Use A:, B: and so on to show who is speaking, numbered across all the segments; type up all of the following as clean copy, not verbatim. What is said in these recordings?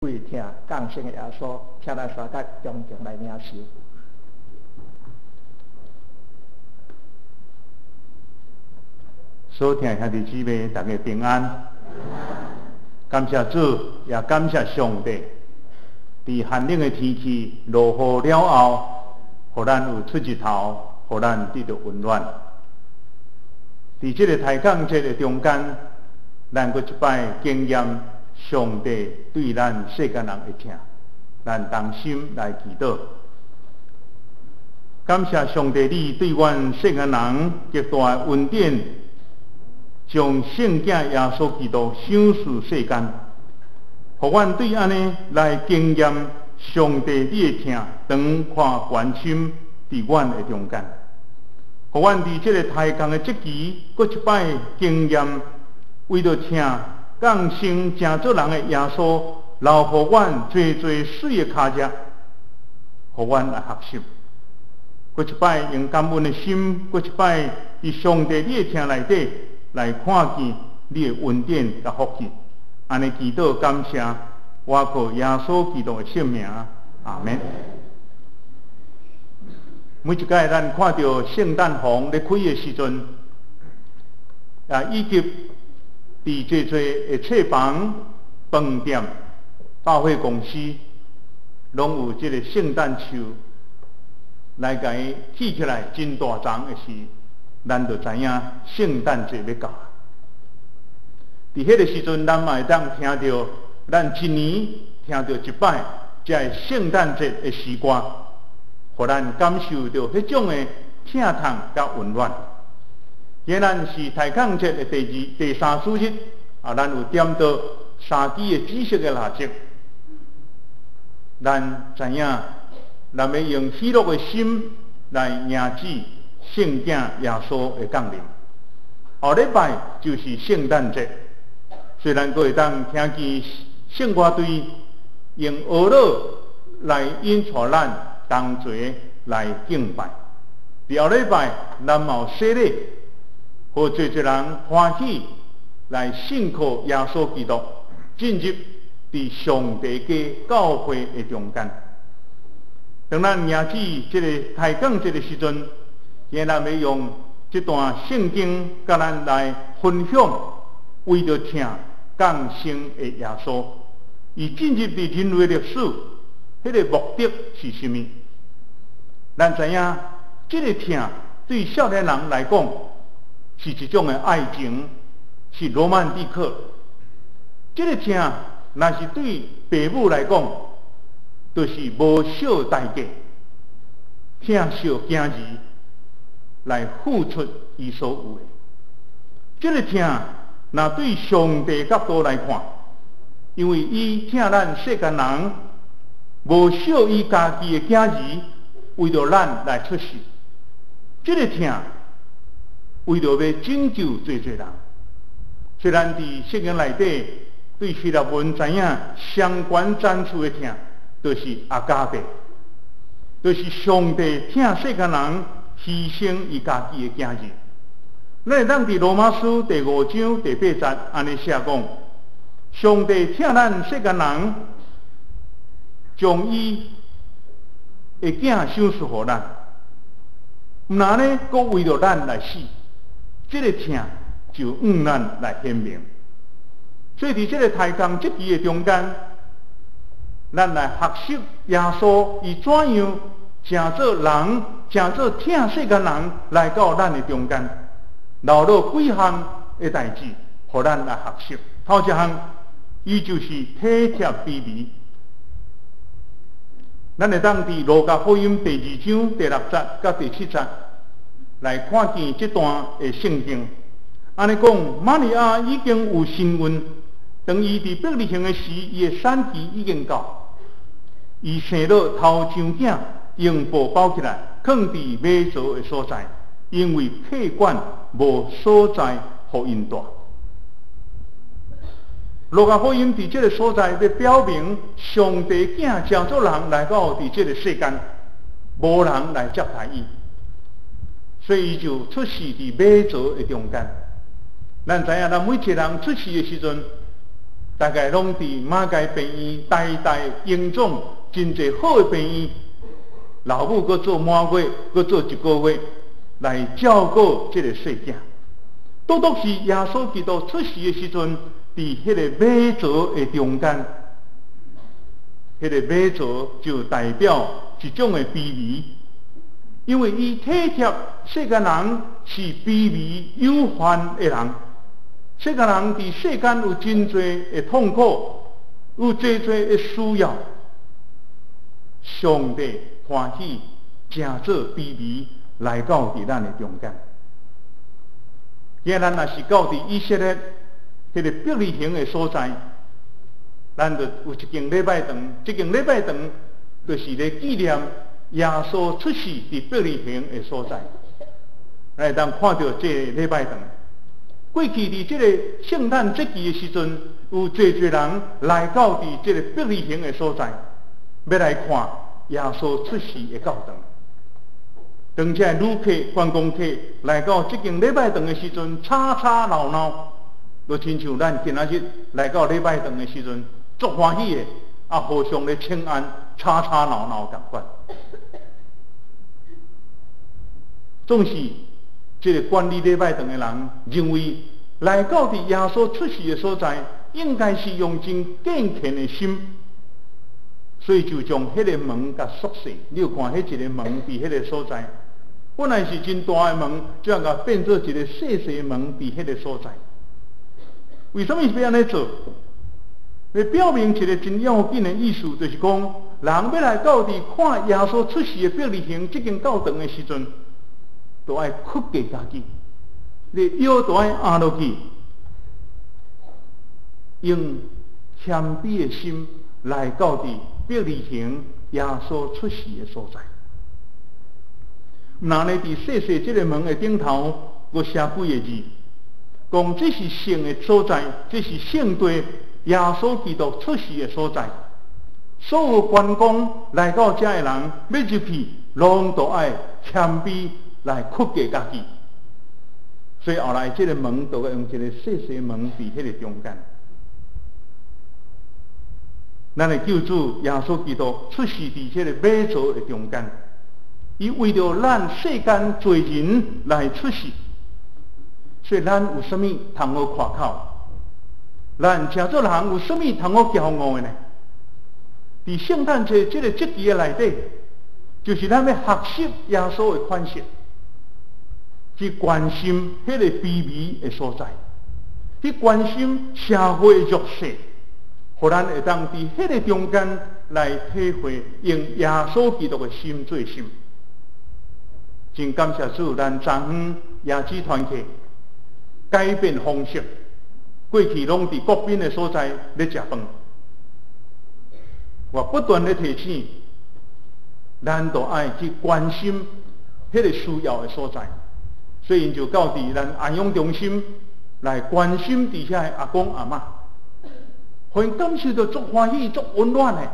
A: 為疼降生的耶穌，請咱三個共同來領受。
B: 所疼兄弟姊妹，大家平安。感謝主，也感謝上帝。佇寒冷的天氣，落雨了後，予咱有出日頭，予咱得著溫暖。佇這个抬槓節的中間，咱閣一擺經驗上帝對咱世間人的疼，咱同心來祈禱。感謝上帝，你對阮世間人極大的恩典，將聖子耶穌基督賞賜世間，予阮對按呢來經驗上帝你的疼，長闊懸深佇阮的中間，予阮佇這个抬槓的節期，閣一擺經驗，為著疼降生成做人的耶穌，留予阮濟濟媠的跤跡，予阮來學習。閣一擺用感恩的心，閣一擺佇上帝你的疼內底來看見你的恩典佮福氣。按呢祈禱感謝，我靠耶穌基督的聖名，阿們。每一擺咱看著聖誕風咧開的時陣，以及佇濟濟的冊房、飯店、百貨公司，攏有這个聖誕樹來共伊起起來，真大叢的時，咱就知影聖誕節欲到。佇彼个時陣，咱嘛會當聽著，咱一年聽著一擺，這个聖誕節的詩歌，予咱感受著彼種的疼痛佮溫暖。今咱是抬槓節的第二、第三主日，咱有點著三支的紫色的蠟燭。咱知影，咱欲用喜樂的心來迎接聖子耶穌的降臨。後禮拜就是聖誕節，雖然閣會當聽見聖歌隊用樂樂來引帶咱同齊來敬拜。佇後禮拜，咱嘛有洗禮，予濟濟人歡喜來信靠耶穌基督，進入佇上帝家教會的中間。當咱迎接這个抬槓節的時陣，今咱欲用這段聖經，佮咱來分享，為著疼降生的耶穌，伊進入佇人類歷史，彼个目的是啥物？咱知影，這个疼對少年人來講是一種的愛情，是羅曼蒂克。這个疼，若是對爸母來講，就是無惜代價，疼惜囝兒來付出伊所有的。這个疼，若對上帝角度來看，因為伊疼咱世間人，無惜伊家己的囝兒，為著咱來出世。這个疼，為著欲拯救濟濟人。雖然佇聖經內底對希臘文知影相關層次的疼，就是阿加貝，就是上帝疼世間人，犧牲伊家己的囝兒。咱會當佇羅馬書第五章第八節按呢寫講：上帝疼咱世間人，將伊的囝賞賜予咱，毋但呢，閣為著咱來死，這个疼就向咱來顯明。所以佇這个抬槓節期的中間，咱來學習耶穌伊怎樣成做人，成做疼世間人來到咱的中間，留落幾項的代誌，予咱來學習。頭一項，伊就是體貼卑微。咱會當佇路加福音第二章第六節佮第七節來看見這段的聖經。按呢講，瑪利亞已經有身孕，當伊佇伯利恆的時，伊的產期已經到。伊生落頭上囝，用布包起來，囥佇馬槽的所在，因為客館無所在予𪜶蹛。路加福音佇這个所在，欲表明上帝囝成做人來到佇這个世間，無人來接待伊，所以伊就出世佇馬槽的中間。咱知影，咱每一個人出世的時陣，大概攏佇馬偕病院、台大榮總真濟好的病院，老母閣做滿月，閣做一個月來照顧這个細囝。拄拄是耶穌基督出世的時陣，佇彼个馬槽的中間，彼个馬槽就代表一種的卑微，因為伊體貼世間人是卑微有限的人，世間人佇世間有真濟的痛苦，有濟濟的需要，上帝歡喜成做卑微來到佇咱的中間。今日咱若是到佇以色列彼个伯利恆的所在，咱就有一間禮拜堂，這間禮拜堂就是咧紀念耶穌出世佇伯利恆的所在。咱會當看著這个禮拜堂。過去佇這个聖誕節期的時陣，有濟濟人來到佇這個伯利恆的所在，欲來看耶穌出世的教堂。當這旅客、觀光客來到這間禮拜堂的時陣，吵吵鬧鬧，就親像咱今仔日來到禮拜堂的時陣，足歡喜的，啊，互相咧請安，吵吵鬧鬧仝款。總是這个管理禮拜堂的人認為，來到佇耶穌出世的所在，應該是用真敬虔的心，所以就將彼個門共縮細。你有看彼一个門佇彼个所在，本來是真大的門，這樣共變做一个細細門佇彼个所在。為什麼欲按呢做？欲表明一个真要緊的意思，就是講，人欲來到佇看耶穌出世的伯利恆這間教堂的時陣，都愛屈低家己，你腰都愛壓落去，用謙卑的心來到佇伯利恆耶穌出世的所在。若呢，佇細細這个門的頂頭，閣寫幾个字，講這是聖的所在，這是聖地，耶穌基督出世的所在。所有觀光來到這的人，欲入去，攏都愛謙卑來屈低家己。所以後來這个門就用一个細細門佇彼个中間。咱的救主耶穌基督出世佇這个馬槽的中間，伊為著咱世間罪人來出世，所以咱有啥物通好誇口？咱成做人有啥物通好驕傲的呢？佇聖誕節這个節期的內底，就是咱欲學習耶穌的款式，去關心彼個卑微的所在，去關心社會弱勢，予咱會當佇彼个中間來體會用耶穌基督的心做心。真感謝主，咱昨昏耶子團契改變方式，過去攏佇國賓的所在咧食飯。我不斷咧提醒，咱都愛去關心彼个需要的所在，所以𪜶就到佇咱安養中心來關心佇遐的阿公阿嬤，予𪜶感受著足歡喜、足溫暖的，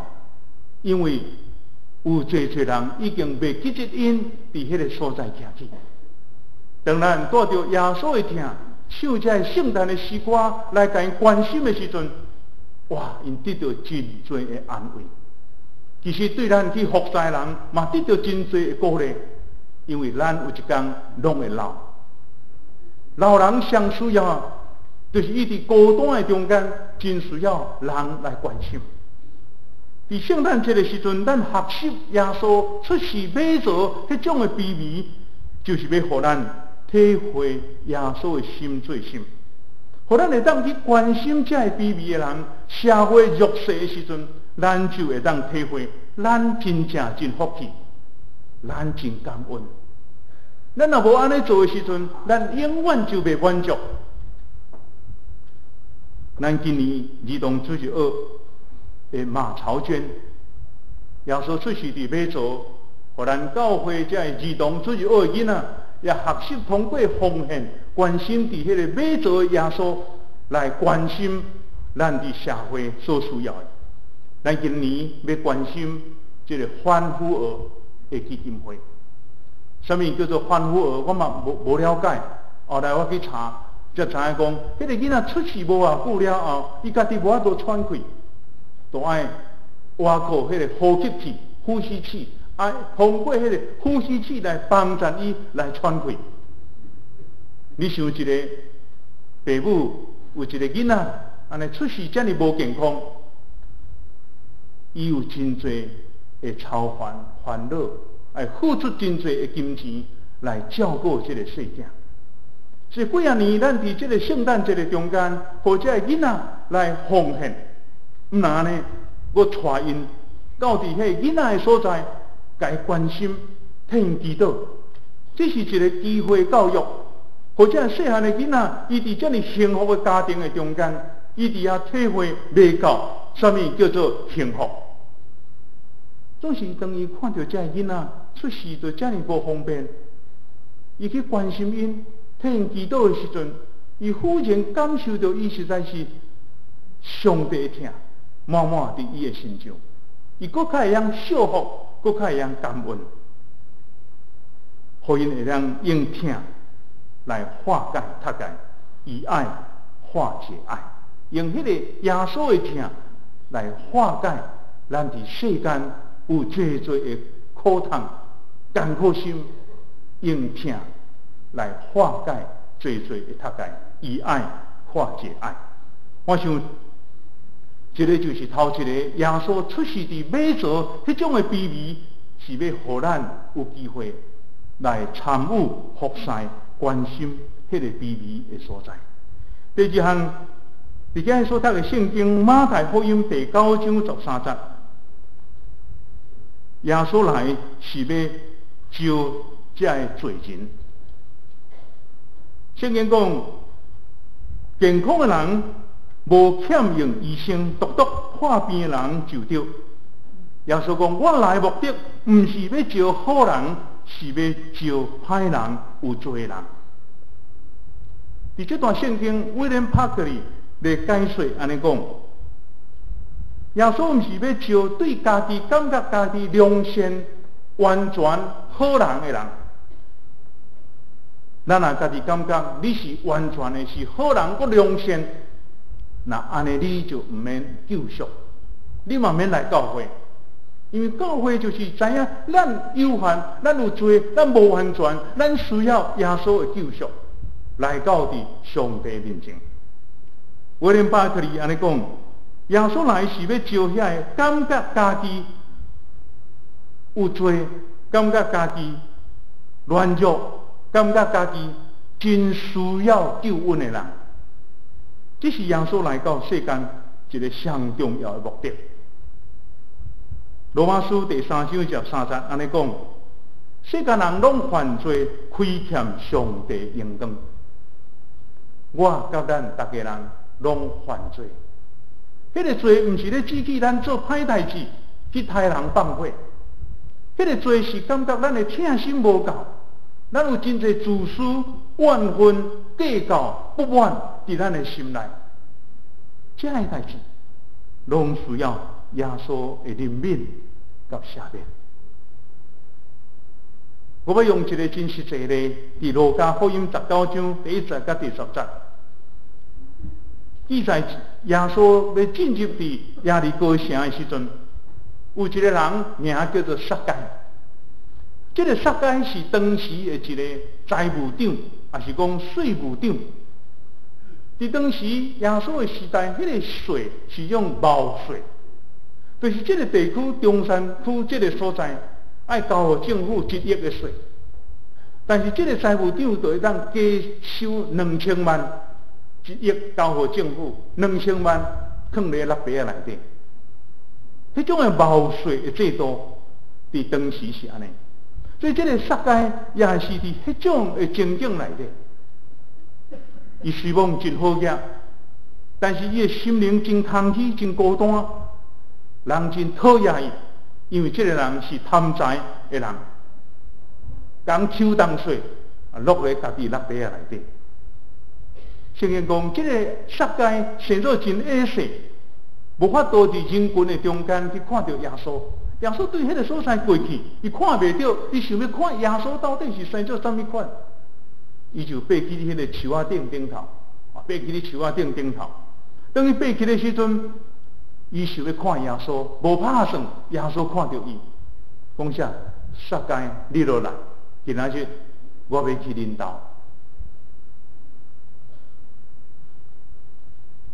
B: 因為有濟濟人已經袂記得𪜶佇彼个所在徛起。當咱帶著耶穌的疼，唱這个聖誕的詩歌來共𪜶關心的時陣，哇！𪜶得著真濟的安慰。其實對咱去服侍人，嘛得著真濟的鼓勵，因為咱有一天攏會老。老人上需要，就是伊佇孤單的中間，真需要人來關心。佇聖誕節的時陣，咱學習耶穌出世馬槽彼種的卑微，就是欲予咱體會耶穌的心做心，予咱會當去關心這个卑微的人，社會弱勢的時陣，咱就會當體會，咱真正真福氣，咱真感恩。咱若無按呢做的時陣，咱永遠就袂滿足。咱今年兒童主日學的馬槽捐，耶穌出世佇馬槽，予咱教會這个兒童主日學的囡仔，也學習通過奉獻，關心佇彼個馬槽的耶穌，來關心咱佇社會所需要的。咱今年欲關心這个反腐兒的基金會。啥物叫做反腐兒？我嘛無了解。後來我去查，才知影講，彼個囡仔出世無偌久了後，伊家己無法度喘氣，就愛倚靠彼個呼吸器、呼吸器，愛通過彼個呼吸器來幫助伊來喘氣。你想一個爸母有一個囡仔，按呢出世遮爾無健康，伊有真濟的操煩煩惱，愛付出真濟的金錢來照顧這個細囝。所以幾仔年，咱佇這個聖誕節的中間，予這个囡仔來奉獻，毋若按呢，閣帶𪜶到佇彼个囡仔的所在，共伊關心，替𪜶祈禱，這是一個機會教育，予這細漢的囡仔，伊佇遮爾幸福的家庭的中間，伊佇遐體會袂到啥物叫做幸福。總是當伊看著這个囡仔出世就遮爾無方便，伊去關心𪜶，替𪜶祈禱的時陣，伊忽然感受著伊實在是上帝的疼，滿滿佇伊的身上，伊閣較會曉惜福，閣較會曉感恩，予𪜶會當用疼來化解他界，以愛化解愛，用彼個耶穌的疼來化解咱佇世間有濟濟的苦痛、艱苦心，用疼來化解濟濟的他界，以愛化解愛。我想，這个就是頭一個耶穌出世佇馬槽彼種的卑微，是欲予咱有機會來參與服侍、關心彼個卑微的所在。第二項，佇今日所讀的聖經馬太福音第九章十三節，耶穌來是欲召這个罪人。聖經講，健康的人無欠用醫生，獨獨破病的人就著。耶穌講，我來目的毋是欲召好人，是欲召歹人、有罪的人。佇這段聖經，威廉帕克利來解說按呢講，耶穌毋是欲召對家己感覺家己良善、完全好人的人。咱若家己感覺你是完全的是好人，閣良善，那按呢你就毋免救贖，你嘛免來教會，因為教會就是知影咱有限，咱有罪，咱無完全，咱需要耶穌的救贖，來到佇上帝面前。威廉巴克利按呢講，耶穌來是欲召遐个感覺家己有罪，感覺家己軟弱，感覺家己真需要救恩的人。這是耶穌來到世間一個上重要的目的。羅馬書第三章十三節按呢講，世間人攏犯罪，虧欠上帝榮光。我佮咱逐家人攏犯罪，彼個罪毋是咧指去咱做歹代誌，去刣人放火。彼個罪是感覺咱的疼心無夠，咱有真濟自私、怨恨、計較、不滿佇咱的心內，這个代誌攏需要耶穌的憐憫佮赦免。我欲用一个真實際例，佇路加福音十九章第一節佮第十節，記載耶穌欲進入佇耶利哥城的時陣，有一個人名叫做撒該。這个撒該是當時的一個財務長，抑是講稅務長。佇當時耶穌的時代，彼個稅是用毛稅，就是這个地區中山區這个所在，愛交予政府一億的稅。但是這个財務長就會當加收兩千萬，一億交予政府，兩千萬囥佇納袋仔內底。彼種的毛稅的制度，佇當時是按呢。所以這个撒該也是佇彼種的情景內底。伊雖罔真好額，但是伊的心靈真空虛、真孤單，人真討厭伊，因為這个人是貪財的人，共抽重稅，落佇家己納袋仔內底。聖經講，這个撒該生做真矮細，無法度佇人群的中間去看著耶穌。耶穌對彼个所在過去，伊看袂著，伊想欲看耶穌到底是生做啥物款，伊就爬去彼个樹仔頂頂頭。爬去咧樹仔頂頂頭。當伊爬起的時陣，伊想欲看耶穌，無拍算，耶穌看著伊，講啥？撒該，你落來，今仔日我欲去恁兜。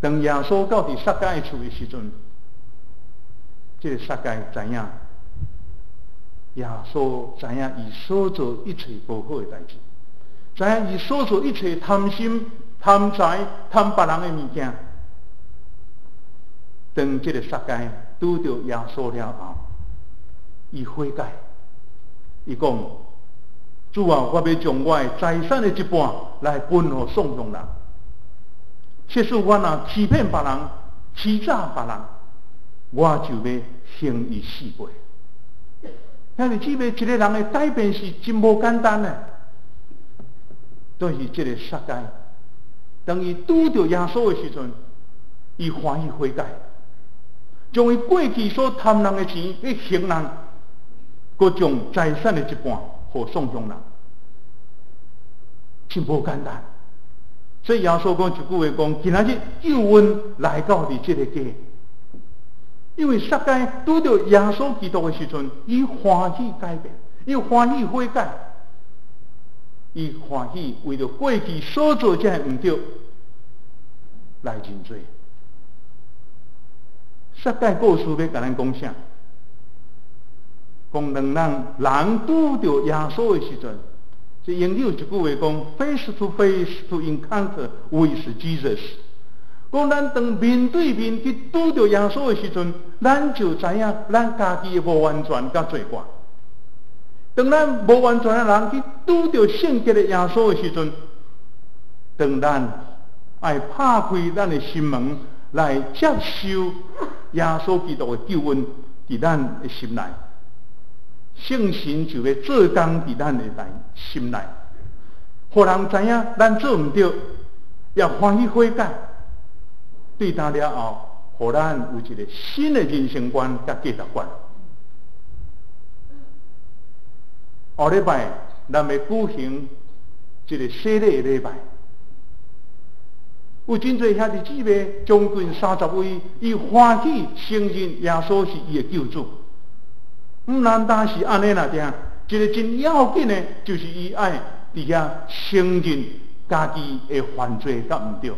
B: 當耶穌到佇撒該的厝的時陣，這个撒該知影，耶穌知影伊所做一切無好的代誌，知影伊所做一切貪心、貪財、貪別人的物件。當這个撒該拄著耶穌了後，伊悔改，伊講：主啊，我欲將我的財產的一半來分予喪窮人。即使我若欺騙別人、欺詐別人，我就欲還伊四倍。兄弟姊妹，一個人的改變是真無簡單的。但是這个撒該，當伊拄著耶穌的時陣，伊歡喜悔改，將伊過去所貪人的錢去還人，閣將財產的一半予喪窮人，真無簡單。所以耶穌講一句話，講今仔日救恩來到佇這个家，因為撒該拄著耶穌基督的時陣，伊歡喜改變，伊歡喜悔改，伊歡喜為著過去所做這个毋對來認罪。撒該故事欲共咱講啥？講當咱人拄著耶穌的時陣，這英語有一句話講：face to face to encounter with Jesus。講咱當面對面去拄著耶穌的時陣，咱就知影咱家己的無完全佮罪過。當咱無完全的人去拄著聖潔的耶穌的時陣，當咱愛拍開咱的心門來接受耶穌基督的救恩，佇咱的心內，聖神就欲做工佇咱的內心內，予人知影咱做毋對，也歡喜悔改。對當了後，予咱有一個新的人生觀佮價值觀。後禮拜咱欲舉行一個洗禮的禮拜，有真濟兄弟姊妹，將近30位，伊歡喜承認耶穌是伊的救主。毋單單是按呢爾爾，一個真要緊的，就是伊愛佇遐承認家己的犯罪佮毋對。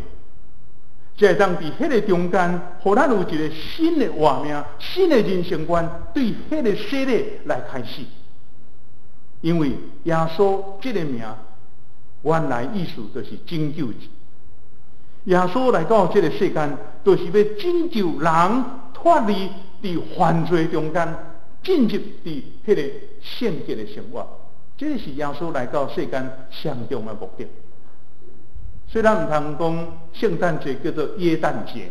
B: 才會當佇彼个中間，予咱有一個新的活命、新的人生觀，對彼个洗禮來開始。因為耶穌這个名，原來意思就是拯救者。耶穌來到這个世間，就是欲拯救人脫離佇犯罪中間，進入佇彼个聖潔的生活。這個是耶穌來到世間上重要的目的。所以咱毋通講聖誕節叫做耶誕節，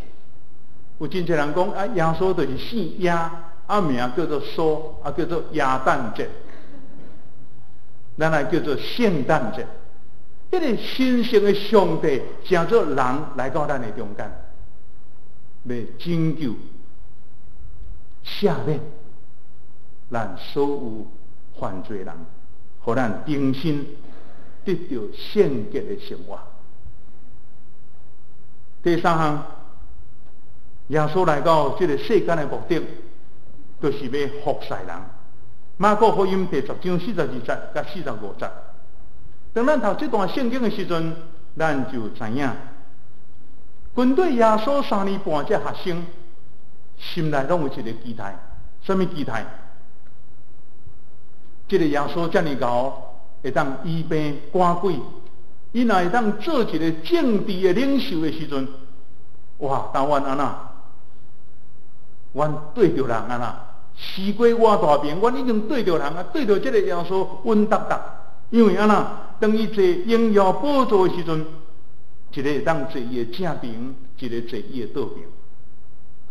B: 有真濟人講啊，耶穌就是姓耶，啊名叫做蘇，啊叫做耶誕節，咱來叫做聖誕節。彼個神聖的上帝，成做人來到咱的中間，欲拯救、赦免咱所有犯罪人，予咱重新得著聖潔的生活。第三項，耶穌來到這个世間的目的，就是欲服侍人。馬可福音第十章42節佮45節。當咱讀這段聖經的時陣，咱就知影，跟隨耶穌三年半這學生，心內攏有一个期待，啥物期待？這个耶穌遮爾𠢕，會當醫病趕鬼。伊若會當做一个政治的領袖的時陣，哇！當阮按怎？阮對著人按怎？時過偌大爿，阮已經對著人啊，對著這个耶穌穩當當。因為按怎？當伊坐榮耀寶座的時陣，一个會當坐伊的正爿，一个坐伊的倒爿。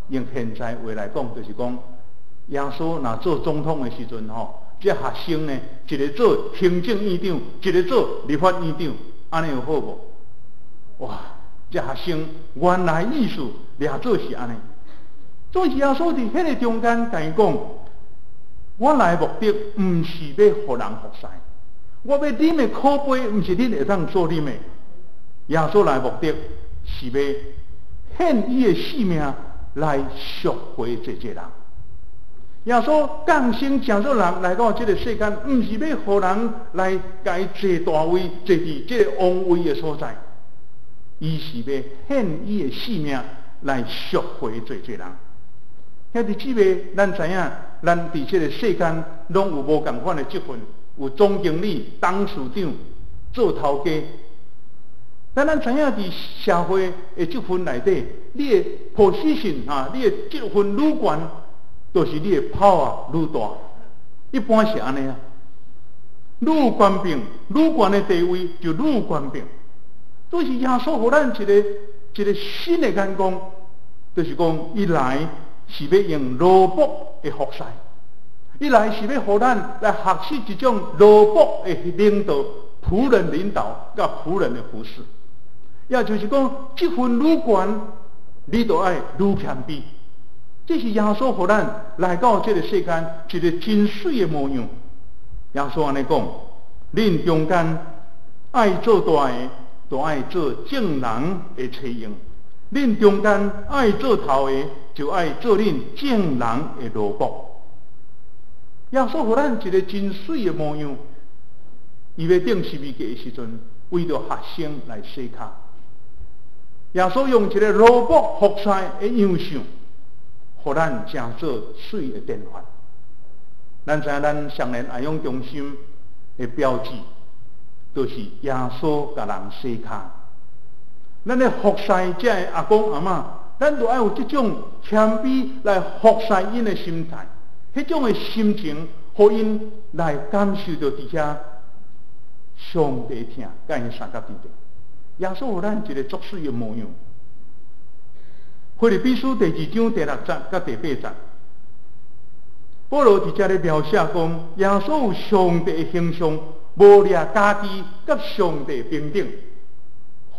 B: 用現在話來講，就是講耶穌若做總統的時陣吼，這學生呢，一个做行政院長，一个做立法院長。按呢有好無？哇！這學生原來意思掠做是按呢，總是耶穌佇彼个中間共伊講：我來的目的毋是欲予人服侍，我欲啉的苦杯，毋是恁會當做啉的。耶穌來的目的是欲獻伊的性命來贖回濟濟人。耶穌降生成做人來到這个世間，毋是欲予人來共伊坐大位，坐佇這个王位的所在，伊是欲獻伊的性命來贖回濟濟人。兄弟姊妹，咱知影，咱佇這个世間攏有無仝款的職份，有總經理、董事長、做頭家。但咱知影佇社會的職份內底，你的 position 啊，你的職份愈懸，就是你的 power 愈大。一般是按呢啊，愈有權柄，愈懸的地位就愈有權柄。都是耶穌予咱一个一个新的眼光，就是講伊來是欲用奴僕的服侍，伊來是欲予咱來學習一種奴僕的領導、僕人領導佮僕人的服侍。也就是講，職份愈懸，你就愛愈謙卑。這是耶穌予咱來到這个世間一个真媠的模樣。耶穌按呢講：恁中間愛做大的，就愛做眾人的差用；恁中間愛做頭的，就愛做恁眾人的奴僕。耶穌予咱一个真媠的模樣。伊欲釘十字架的時陣，為著學生來洗跤。耶穌用一个奴僕服侍的樣式，予咱成做媠的典範。咱知影咱雙連愛養中心的標誌，就是耶穌共人洗跤。咱咧服侍這个阿公阿嬤，咱就愛有這種謙卑來服侍𪜶的心態，彼種的心情，予𪜶來感受著佇遐上帝疼，佮𪜶相佮佇咧。耶穌予咱一个足媠的模樣。腓立比書第二章第六節佮第八節，保羅佇遮咧描寫講，耶穌有上帝的形象，無掠家己佮上帝平等，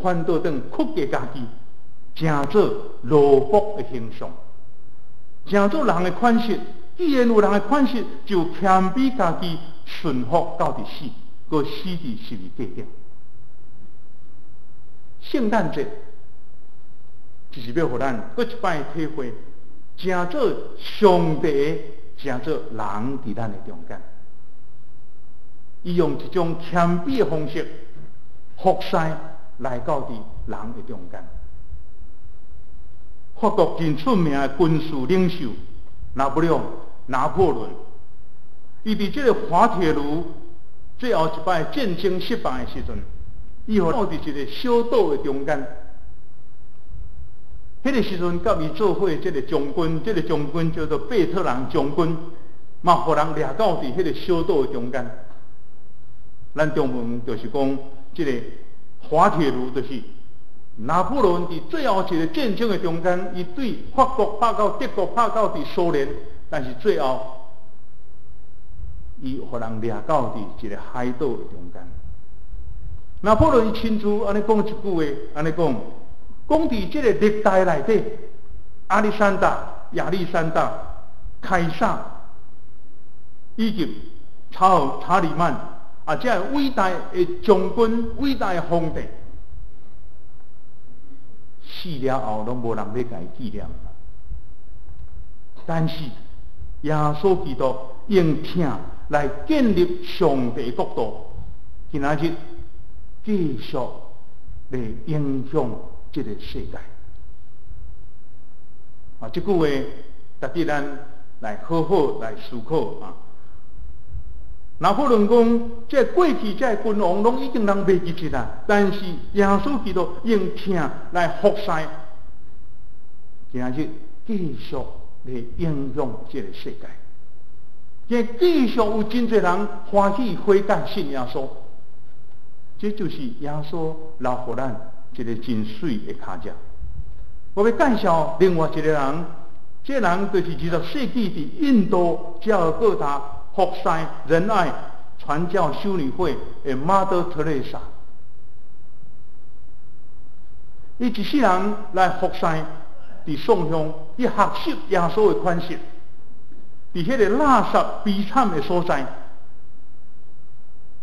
B: 反倒轉屈低家己，成做奴僕的形象，成做人的款式。既然有人的款式，就謙卑家己，順服到佇死，閣死佇十字架頂。聖誕節就是欲予咱閣一擺體會，成做上帝，成做人佇咱的中間。伊用一種謙卑的方式服侍來到佇人的中間。法國真出名的軍事領袖拿破崙，拿破崙，伊佇這个滑鐵盧最後一擺戰爭失敗的時陣，伊予困佇一个小島的中間。彼个時陣，佮伊做伙這个將軍，這个將軍叫做貝特蘭將軍，嘛予人掠到佇彼个小島的中間。咱中文就是講，這个滑鐵盧就是拿破崙佇最後一个戰爭的中間，伊對法國拍到德國，拍到佇蘇聯，但是最後伊予人掠到佇一个海島的中間。拿破崙伊親自按呢講一句話，按呢講，講佇這个歷代內底，亞歷山大、亞歷山大、凱撒以及查爾、查理曼啊，這个偉大的將軍、偉大的皇帝，死了後攏無人欲共伊紀念。但是耶穌基督用疼來建立上帝國度，今仔日繼續來影響這个世界。啊，這句話值得咱來好好來思考啊。拿破崙講，這過去這个君王攏已經人袂記得啦，但是耶穌基督用疼來服侍，今仔日繼續來影響這个世界。今繼續有真濟人歡喜悔改信耶穌，這就是耶穌留予咱一个真媠的跤跡。我欲介紹另外一个人，這个人就是20世紀佇印度加爾各答服侍仁愛傳教修女會的瑪德特蕾莎。伊一世人來服侍，佇送向去學習耶穌的款式，佇彼個垃圾悲慘的所在，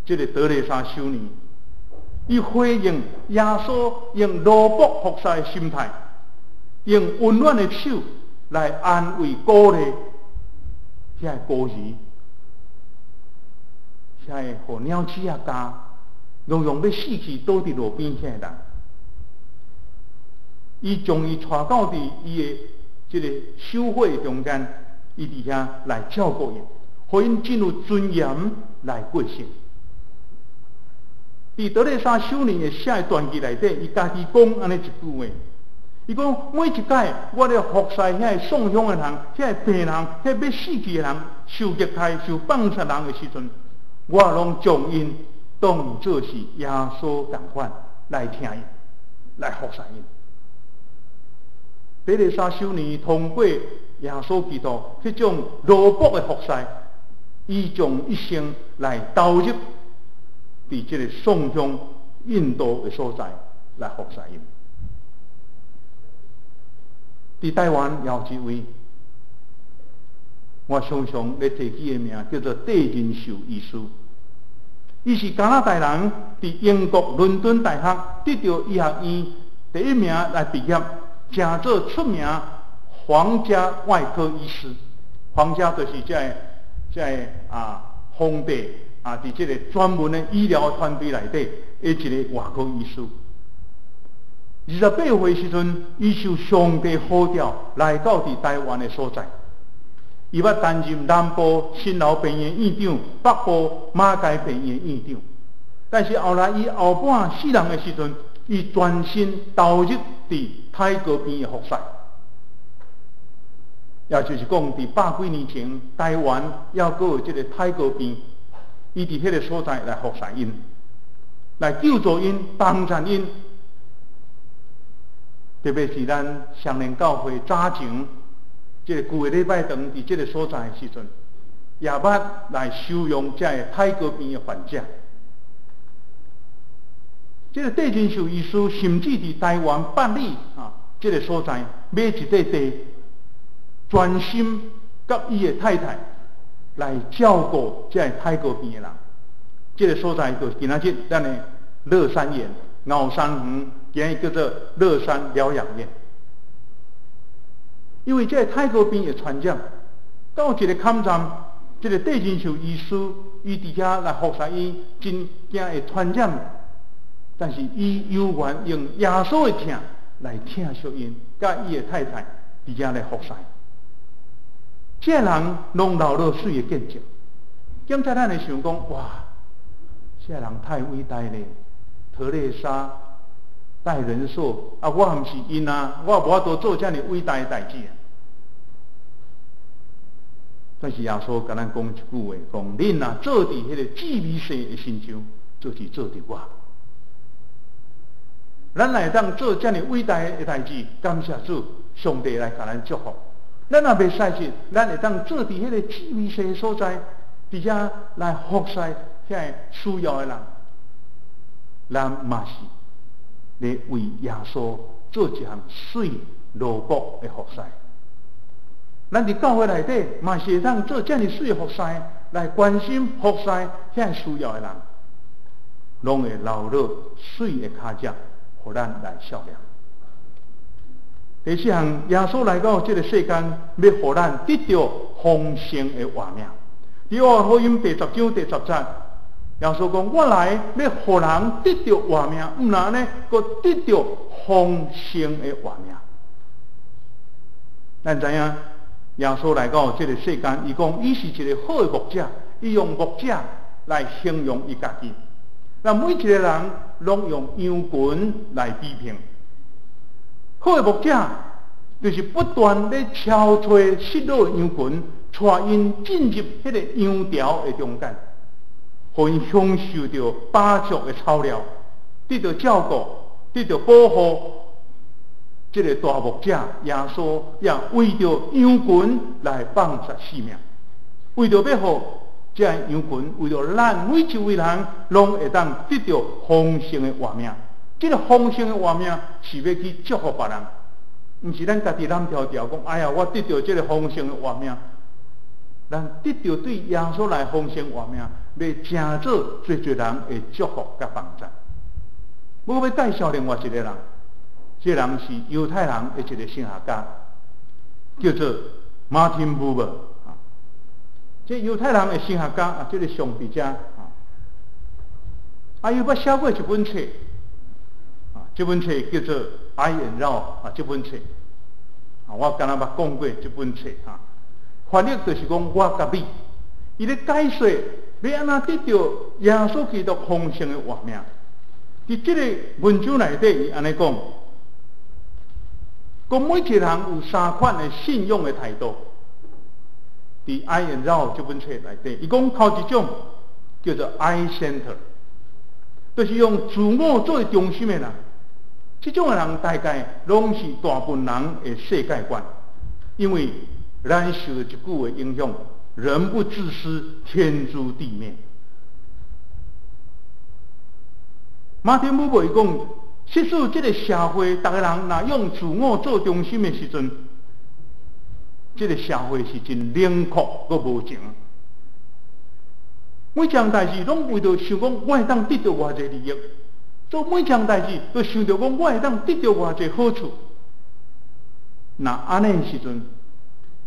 B: 這个德蕾莎修女，伊回應耶穌用奴僕服侍的心態，用溫暖的手來安慰鼓勵遐个孤兒，遐个予貓鼠仔咬，溶溶欲死去倒佇路邊遐个人，伊將伊帶到佇伊的這个修會中間，伊佇遐來照顧𪜶，予𪜶真有尊嚴來過生。佇德肋撒修女的寫的傳記內底，伊家己講按呢一句話，伊講每一擺我咧服侍遐个喪鄉的人、遐個病人、遐個欲死去的人、受虐待、受放殺人的時陣，我攏將𪜶當做是耶穌仝款來疼𪜶，來服侍𪜶。德肋撒修女通過耶穌基督彼種奴僕的服侍，伊將一生來投入佇這個喪鄉印度的所在來服侍𪜶。佇台灣也有一位，我常常咧提起的名叫做戴仁壽醫師。伊是加拿大人，佇英國倫敦大學得著醫學院第一名來畢業，成做出名皇家外科醫師。皇家就是這個皇帝啊，佇這個專門的醫療團隊內底的一個外科醫師。28歲時陣，伊受上帝呼召來到佇台灣的所在。伊捌擔任南部新樓病院院長，北部馬偕病院院長。但是後來伊後半世人的時陣，伊全身投入佇泰國病院的服侍。也就是講，佇百幾年前，台灣猶閣有這個泰國病，伊佇彼個所在來服侍𪜶，來救助𪜶，幫助𪜶。特別是咱雙連教會早前，這個舊的禮拜堂佇這個所在的時陣，也捌來收容這个泰國病的患者。這個戴仁壽醫師甚至佇台灣八里啊，這個所在買一塊地，專心佮伊的太太來照顧這个泰國病的人。這個所在就是今仔日咱的樂山園、熬山園，今日叫做樂山療養院。因為這個泰國病的傳染，到一個坎站，這個戴仁壽醫師伊佇遐來服侍伊，真驚會傳染。但是伊猶原用耶穌的疼來疼惜𪜶，佮伊的太太佇遮來服侍。這个人攏留落媠的見證。檢查咱會想講，哇，這个人太偉大咧，德肋撒戴仁壽啊，我毋是𪜶啊，我無法度做遮爾偉大的代誌啊。但是耶穌共咱講一句話，講恁若做佇彼個至微細的身上，就是做佇我。咱若會當做遮爾偉大的代誌，感謝主，上帝來共咱祝福。咱若袂使是，咱會當做佇彼個至微細的所在，佇遮來服侍遐個需要的人，咱嘛是咧為耶穌做一項媠奴僕的服侍。咱佇教會內底嘛是會當做遮爾媠的服侍，來關心服侍遐個需要的人，攏會留落媠的跤跡，予咱來效念。第四項，耶穌來到這個世間，欲予咱得著豐盛的活命。佇約翰福音第10章第10節，耶穌講：我來欲予人得著活命，毋但按呢，閣得著豐盛的活命。咱知影，耶穌來到這個世間，伊講伊是一個好的牧者，伊用牧者來形容伊家己。那每一個人攏用羊群來比拼。好的牧者就是不斷咧敲揣失落的羊群，帶𪜶進入彼個羊牢的中間，予𪜶享受著飽足的草料，得著照顧，得著保護。這個大牧者耶穌也為著羊群來放捨性命，為著欲予這个羊群，為著咱每一位人，攏會當得著豐盛的活命。這個豐盛的活命是欲去祝福別人，毋是咱家己攬條條講，哎呀，我得著這個豐盛的活命。咱得著對耶穌來豐盛活命，欲成做濟濟人的祝福佮幫助。我欲介紹另外一個人，這個人是猶太人的一個神學家，叫做 Martin Buber。這猶太人的神學家啊，這個上佇遮啊，啊，伊捌寫過一本冊，啊，這本冊叫做《I and Thou》啊，這本冊啊，我敢若捌講過這本冊啊，翻譯就是講我佮你，伊咧解說欲按怎得著耶穌基督豐盛的活命。佇這個文章內底，伊按呢講，講每一個人有三款的信仰的態度。佇《I and Thou》這本冊內底，伊講頭一種叫做 I center，就是用自我做中心的人。這種的人大概攏是大部分人的世界觀，因為咱受著一句話影響：人不自私，天誅地滅。馬丁布伯伊講，即使這個社會，逐个人若用自我做中心的時陣，這個社會是真冷酷閣無情。每項代誌攏為著想講，我會當得著偌濟利益；做每項代誌都想著講，我會當得著偌濟好處。若按呢時陣，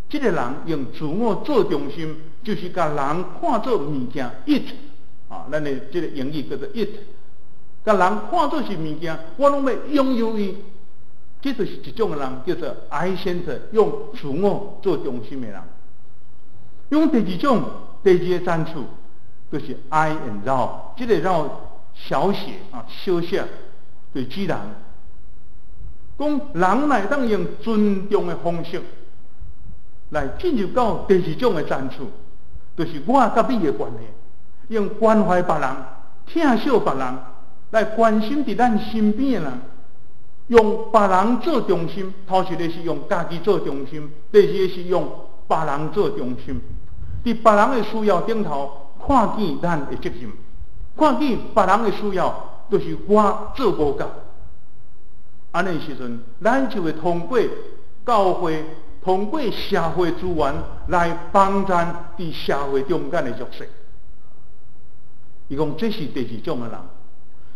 B: 這個人用自我做中心，就是共人看做物件 it 啊，咱的這個英語叫做 it，共人看做是物件，我攏欲擁有伊。這就是一種人叫做 I center，用自我做中心的人。用第二種，第二個層次，就是 I and Thou，這個 thou 小寫啊，小寫就是指人。講人會當用尊重的方式來進入到第二種的層次，就是我佮你的關係，用關懷別人、疼惜別人，來關心佇咱身邊的人。用別人做中心，頭一個是用家己做中心，第二個是用別人做中心。佇別人的需要頂頭，看見咱的責任，看見別人的需要，就是我做無夠。按呢時陣，咱就會通過教會、通過社會資源來幫贊佇社會中間的弱勢。伊講這是第二種的人。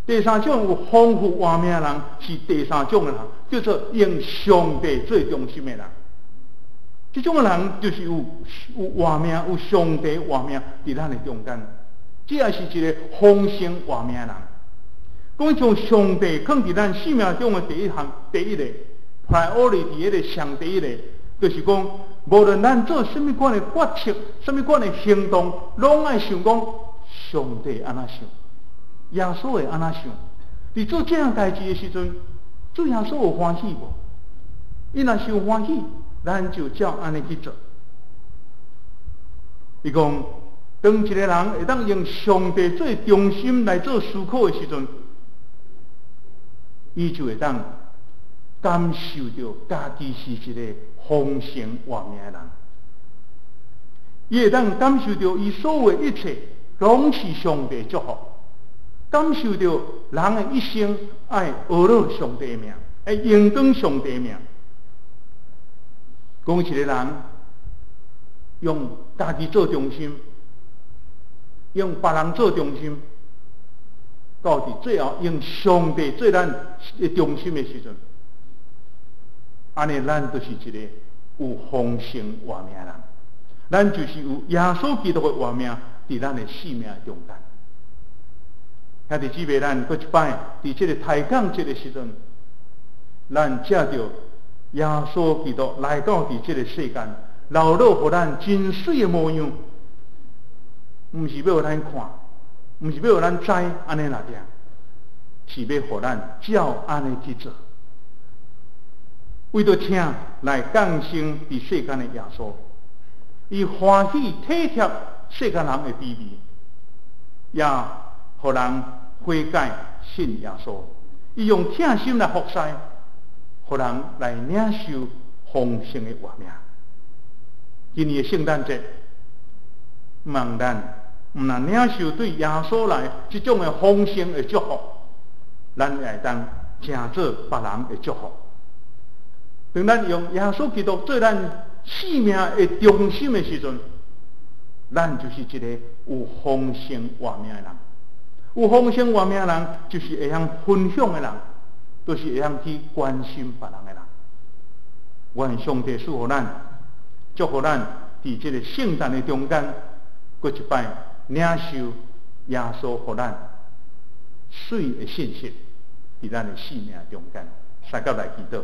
B: 第三種有豐富活命的人是第三種的人，叫做用上帝做中心的人。這種的人就是有有活命，有上帝活命佇咱的中間。這也是一個豐盛活命的人。講將上帝放佇咱生命中的第一項、第一個 priority，彼個上第一個，就是講，無論咱做啥物款的決策、啥物款的行動，攏愛想講上帝按怎想。耶穌會按怎想？佇做這項代誌的時陣，主耶穌有歡喜無？伊若是有歡喜，咱就照按呢去做。伊講，當一個人會當用上帝做中心來做思考的時陣，伊就會當感受著家己是一個豐盛活命的人。伊會當感受著伊所有的一切攏是上帝祝福。感受著人的一生愛呵咾上帝的名，愛榮光上帝的名。講一個人用家己做中心，用別人做中心，到佇最後用上帝做咱的中心的時陣，按呢咱就是一個有豐盛活命的人，咱就是有耶穌基督的活命佇咱的生命中間。兄弟姊妹，咱閣一擺佇這個抬槓節的時陣，咱藉著耶穌基督來到佇這個世間，流落予咱真媠的模樣，毋是欲予咱看，毋是欲予咱知按呢爾，是欲予咱照按呢去做。為著疼來降生佇世間的耶穌，伊歡喜體貼世間人的卑微，也予人悔改信耶穌，伊用疼心來服侍，予人來領受豐盛的活命。今年的聖誕節，望咱毋但領受對耶穌來這種的豐盛的祝福，咱也會當成做別人的祝福。當咱用耶穌基督做咱生命的中心的時陣，咱就是一個有豐盛活命的人。有豐盛活命人，就是會曉分享的人，就是會曉去關心別人的人。願上帝賜予咱，祝福咱佇這个聖誕的中間，閣一擺領受耶穌予咱媠的信息，佇咱的生命中間，相佮來祈禱。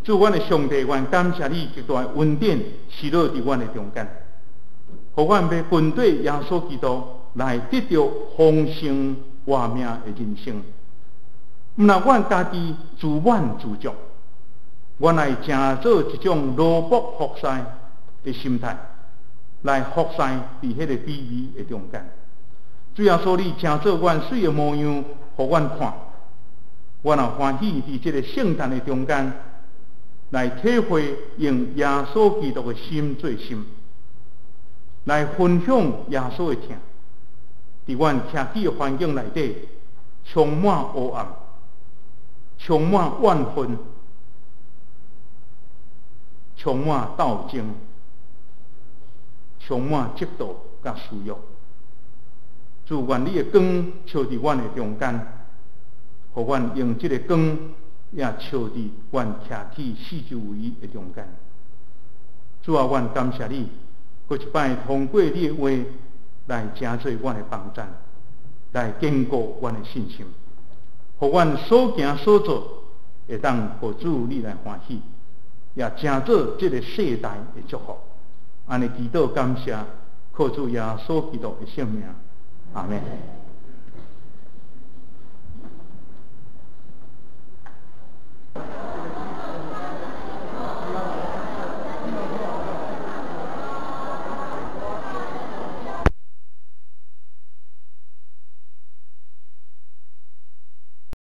B: 主，阮的上帝，阮感謝你極大的恩典，施落佇阮的中間，予阮欲跟綴耶穌基督來得著豐盛活命的人生。毋若阮家己自滿自足，阮來成做一種奴僕服侍的心態，來服侍佇彼個卑微的中間。主耶穌，你成做阮媠的模樣，予阮看，阮也歡喜佇這个聖誕的中間，來體會用耶穌基督的心做心，來分享耶穌的疼。佇阮徛起的環境內底，充滿黑暗，充滿怨恨，充滿鬥爭，充滿嫉妒佮私欲。主，願你的光照佇阮的中間，予阮用這个光也照佇阮徛起四周圍的中間。主啊，阮感謝你，閣一擺通過你的話來成做阮的幫贊，來堅固阮的信心，予阮所行所做會當予主你來歡喜，也成做這个世代的祝福。按呢祈禱感謝，靠主耶穌基督的聖名，阿們。